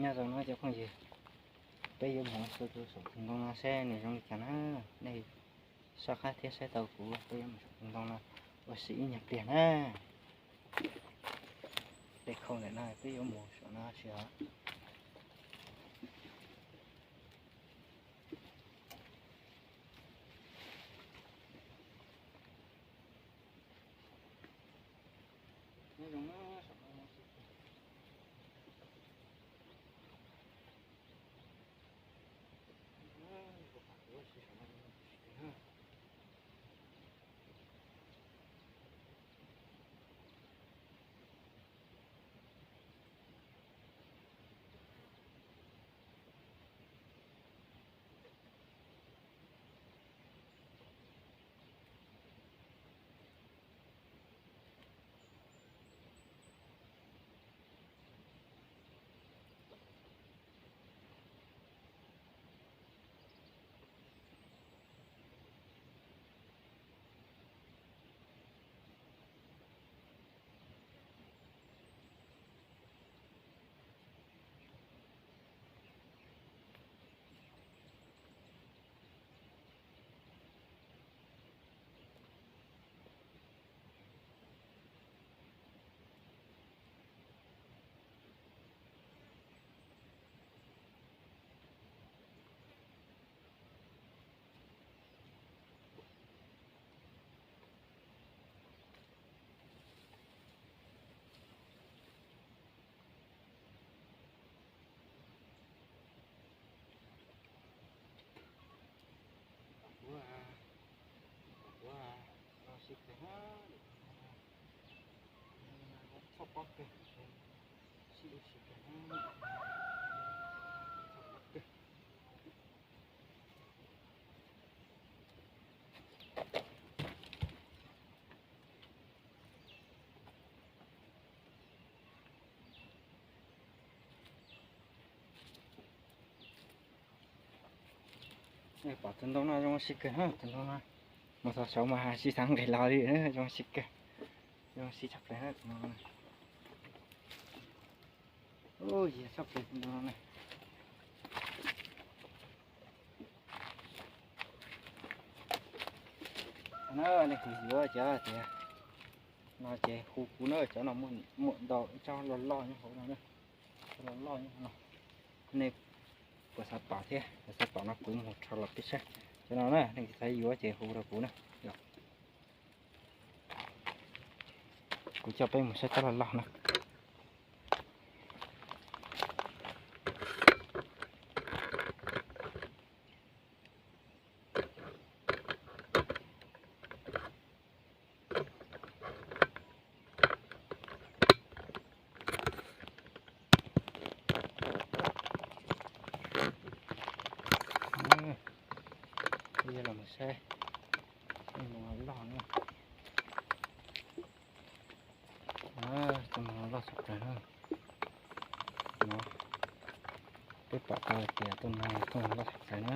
Nyob zoo no cov phooj ywg, peb yuav mus saum tus ntoo no seb nws zoo li cas na. Nej soj qab thiab saib tau kuv, peb yuav mus saum tus ntoo no ua si ib nyuag pliag na. Tej khau ntawm no peb yuav mus saum no si os. Txhob pob kawg, sib ua si kawg, txhob pob kawg. Pom tus ntoo no zoo sib kawg, tus ntoo no mus txog saud mas tsis xav nqis los li, zoo sib kawg, zoo sib tshaj plaws tus ntoo no. Yog tshaj plaws tus ntoo no. Nej kuv yuav cov tias no ces hu kuv na, cov no muaj ntau, ib tsob loj loj nyob hauv no, loj loj nyob hauv no. Nej puas xav pom thiab? Puas xav pom no kuv mus rho los peb saib. Cov no na, nej xav yuav ces hu rau kuv na. Kuv coj peb mus saib tsob loj loj na. Los saib, tus no loj tshaj plaws na. Peb pom tau tias tus no loj tshaj plaws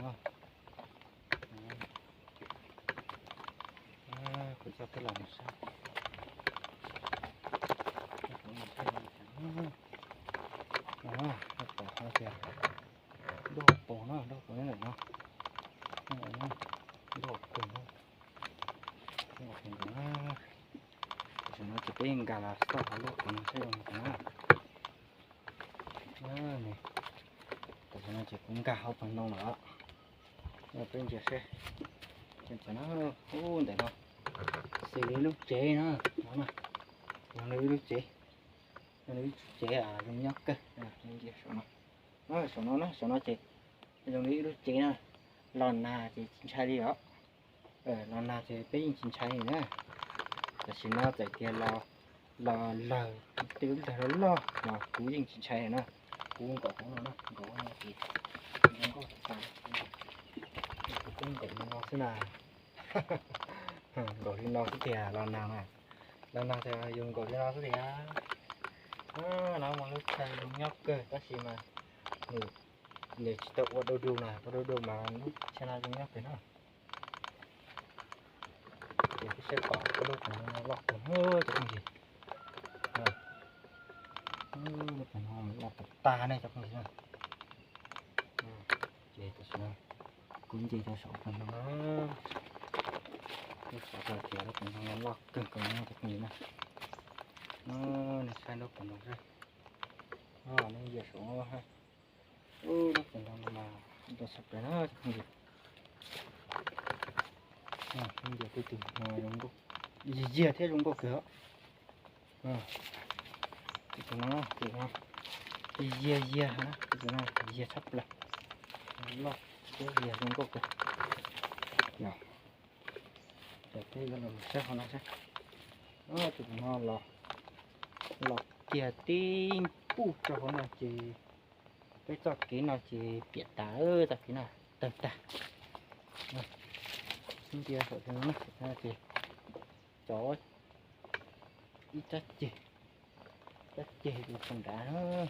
na. Kuv coj peb los mus saib. Peb pom tias dub paug na, dub paug nyob ntawm no, dub paug na. Tam sim no ces peb nkag los txog hauv lub qhov no saib zoo li cas na. Tam sim no ces kuv nkag hauv pas ntoo lawm, peb ntsia seb. Ub, ntawm no xws li lub tsev no, no na, yog li ib lub tsev, yog li ib lub tsev zoo nyob kawg. Saum no, saum no na, saum no ces zoo li ib lub tsev na. Los nag ces tsis ntshai li os. Los nag ces peb yeej tsis ntshai li na. Tam sim no txawm tias los lawg tej lub tag loj loj los kuv yeej tsis ntshai na. Kuv nkaum hauv no na, nkaum hauv no ces zoo nkauj tas tas. Kuv nkaum li no xwb na. Nkaum li no xwb tiag los nag na. Los nag tias yus nkaum li no xwb tiag. No mas lub chaw zoo nyob kawg tab sis mas nws tsis tau ua du du na, ua du du mas lub chaw no zoo nyob kawg na. Ces peb saib pom lub qhov no loj kawg cov phooj ywg. Lub pem no loj tag tag ne cov phooj ywg na. Ces tam sim no kuv nce rau saum pem no na. Lub saum tag tias lub pem no loj kawg nkaus no cov phooj ywg na. Nej saib lub pem no xwb. Lub nce saum no mas ntau tshaj plaws na cov phooj ywg. Lub nce twb tus no zoo nkauj, yiag yiag thiab zoo nkauj kawg. Tus no, tus no, yiag yiag, tus no yiag tshaj plaws, loj thiab yiag zoo nkauj kawg. Ces peb yuav los saib qhov no saib. Tus no los, los kiag tib npuj rau hauv no ces peb txoj kev no ces piam tas, txoj kev no tawg tag. Nce saum no ces cov ib rab ceg, rab ceg tus tag nrad.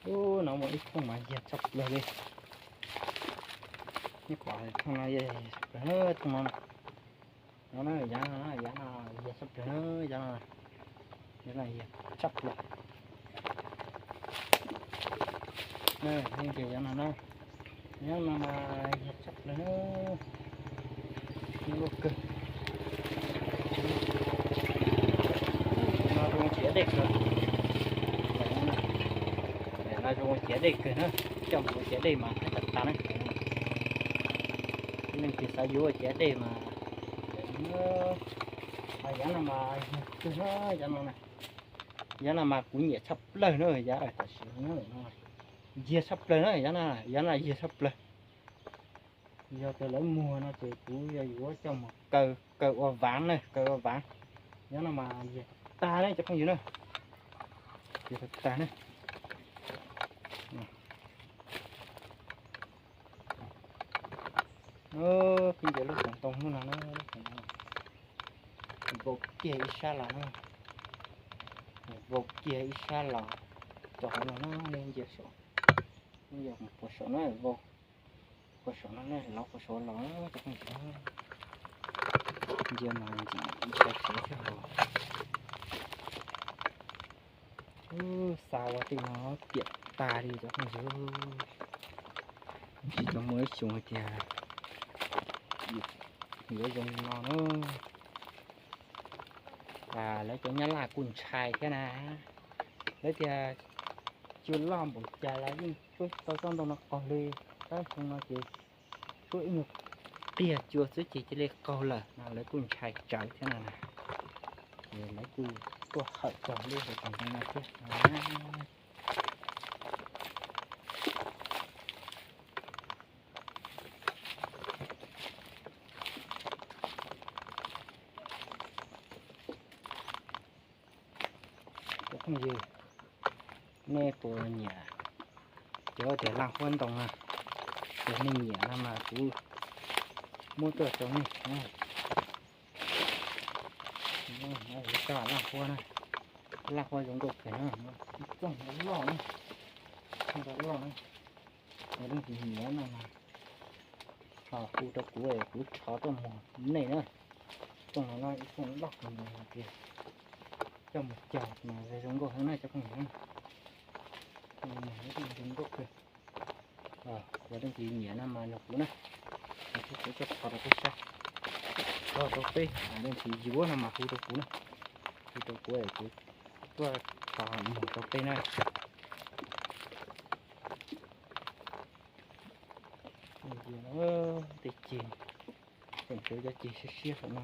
Ub, no muaj ib thooj mas yiag tshaj plaws li. Ib qhov thooj no yiag tshaj plaws, thooj no. No na, yav no, yav no yiag tshaj plaws na, yav no, yav no yiag tshaj plaws. Ntsia yav no na, yav no mas yiag tshaj plaws na. Zoo nkauj kawg. No zoo ciav dej kawg. Daim no zoo ciav dej kawg na, coj mus ua ciav dej mas tas tas na. Leej twg xav yuav ua ciav dej mas, yav no mas yog kawg na, yav no na. Yav no mas kuv nyiam tshaj plaws na, yav tam sim no, yiag tshaj plaws na, yav no, yav no yiag tshaj plaws. Yog tias lawv muag no ces kuv yuav coj mus kaw, kaw ua vaav na, kaw ua vaav. Yav no mas yiag tag ne cov phooj ywg na, yiag tag ne. Peb nce lub xyoob ntoo hnub no na, lub xyoob ntoo vau kiag ib sab los na, vau kiag ib sab los rau hauv no na, nej ntsia saum, nej ntsia puag saum na, vau puag saum no na, lov puag saum los cov phooj ywg. Ntsia mas ntxim ntshai siab thiab hos. Xa ua tej no piam tas li cov phooj ywg. Tsis tau muaj ib xyoo hais tias yuav zoo li no na. Lawv cov Nyab Laj kuj ntshai thiab na. Lawv tias cua loj npaum cas los yeej tshuab tau tsob ntoo no qaug li. Tab xyoo no ces tshuab ib nyuag qiag cua xwb ces cia li qaug lawm no, lawv kuj ntshai tsawv thiab no na. Ces lawv kuj tuaj hawm txog lub hauv paus ntoo no thiab. Cov phooj ywg, nej puas nyiam cov tias laj huab ntoo na? Yog nej nyiam no mas kuv muab tuaj rau nej. Cov laj huab na, laj huab zoo nkauj kawg na, ib txooj loj na, txooj loj na. Yog leej twg nyiam no mas ho hu rau kuv, kuv rho tuaj muag nej na. Txooj no no ib txooj loj kawg nkaus tiag, coj mus cog mas zoo nkauj heev na cov phooj ywg. Zoo nkauj kawg. Yog leej twg nyiam no mas nug kuv na, kuv coj rho rau peb saib, rau peb, leej twg yuav no mas hu rau kuv na, hu rau kuv, kuv tuaj rho muag rau peb na. Tej ceg, tseem tshuav cov ceg siab siab saum no.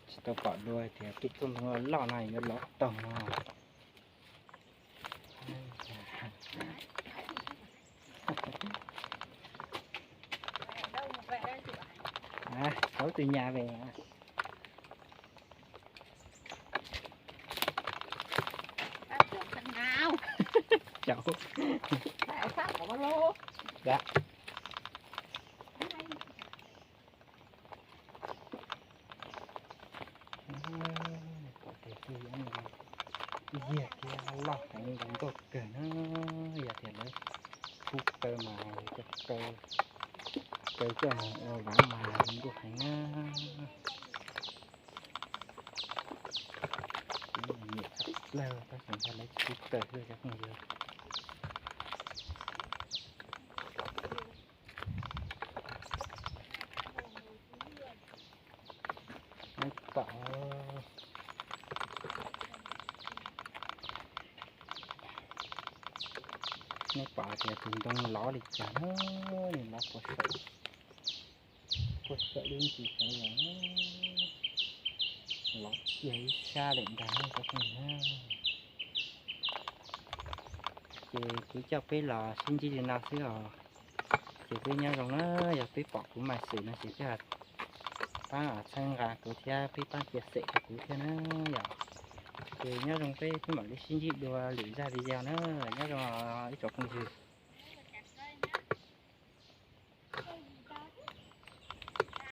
Tsis tau pom dua tias tus txooj ntoo loj no yuav lov tau no. Thauv tus nyas ve. Cau. Yiag thiab loj heev, zoo nkauj kawg na. Yog tias lawv pub kaw mas cov kaw, kaw coj mus ua vav mas zoo nkauj heev na. Kuv nyiam tshaj plaws tab sis ntshai lawv tsis pub kaw xwb cov phooj ywg. Neb pom, neb pom tias tus ntoo lov li cas na, nws lov puas sawv, puas sawv li ntsis xwb los, lov kiag ib sab lawm ntag cov phooj ywg. Ces kuv coj peb los sib ntsib li no xwb os. Ces peb nyob zoo na, yog peb pom kuv mas xwm no ces peb pab txhawb nqa kuv thiab peb pab cia xem rau kuv thiab na yom. Ces nyob zoo peb, peb mam li sib ntsib dua lwm zaj video na, nyob zoo ib tsoom phooj ywg.